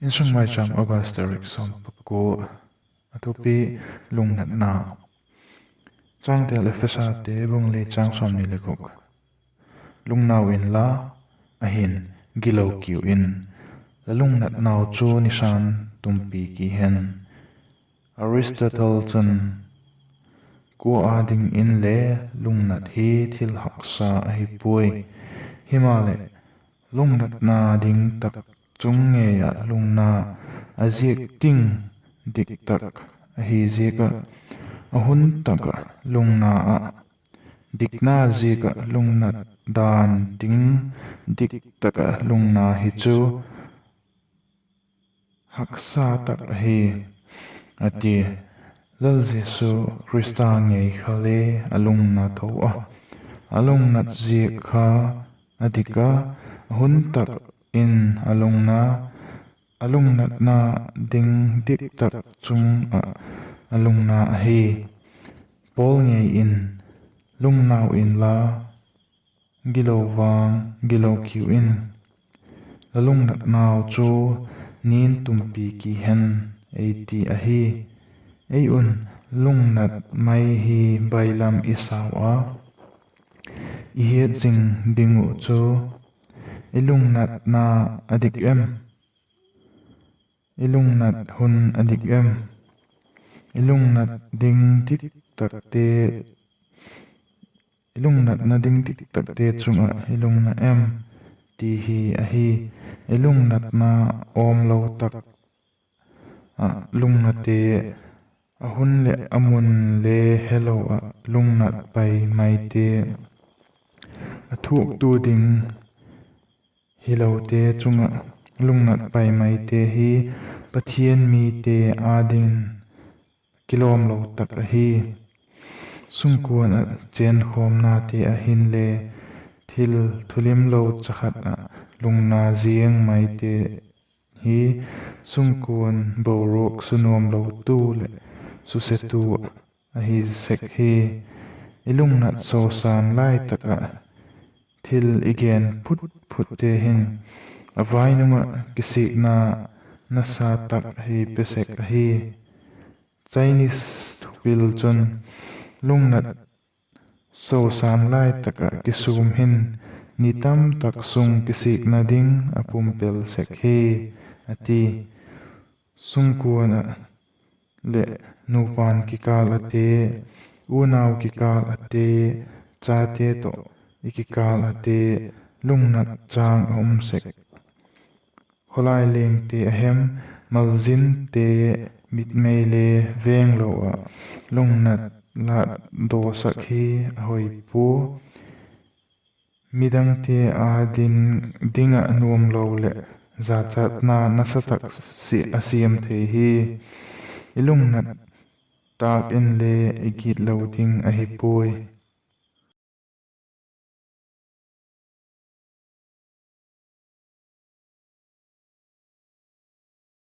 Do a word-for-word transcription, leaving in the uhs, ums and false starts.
Insung Maicham, August tarik sawm pakua. A thupi: Lungnatna. Changtel: Ephesate bung li, chang sawmni le guk. Lungnau inla, ahin, gilo kiu in; la lungnatnau chu nisan tumpi ki hen. Aristotle chun, Kua â dingin le lungnat hi thil haksa ahi puai; himaleh, lungnatna ding tak chung ngei ah lungna, a ziak ding dik tak ahi ziak ah, a hun tak ah lungna ah, dikna ziak ah lungnat dan ding dik tak ah lungna hi chu haksa tak ahi, a ti. Lal Jesu Khrista ngei kha le a lungna tho a, a lungnat ziak kha a dik a, a hun tak in a lungna, a lungnatna ding dik tak chung ah a lungna ahi. Paul ngei in, Lungnau inla, gilo vang gilo kiu in; la lungnatnau chu nin tumpi ki hen, ei ti ahi. Ei un lungnat mai hi bailam i sau a, i hiat zing ding uh chu, i lungnatna a dik em? I lungnat hun a dik em? I lungnat ding dik takte, i lungnatna ding dik takte chung ah i lungna em? ti hi ahi. I lungnatna awmlo tak ah lungnate, a hun leh a mun le helo ah lungnat pai maite, a thuaktu ding hilote chung ah lungnat pai maite hi Pathian mite â dingin kilawmlo tak ahi. Sungkuan ah chenkhawmnate ah hinle, thil thulimlo cha khat ah lungna ziang maite hi sungkuan boruak sunuamlotu leh susetu ahi sek hi. I lungnat sosân lai tak ah thil i gen phut phutte hin a vainung ah kisikna nasa tak hi pe sek ahi. Chinese thupil chun, Lungnat sosân lai tak ah kisûm hin ni tam tak sung kisikna ding a pumpel sek hi, a ti. Sungkuan ah leh nupa'n kikâl ate, unau kikâl ate, chate tawh i kikâl ate, lungnat châng a um sek. Khawlai lengte a hem, malzinte, mitmei le venglo ah lungnat lâtdawsak hi a hoi pua. Midangte â ding ah nuamlo leh zachatna nasa tak a siam thei hi. I lungnat tâk inle i gitlo ding ahi puai.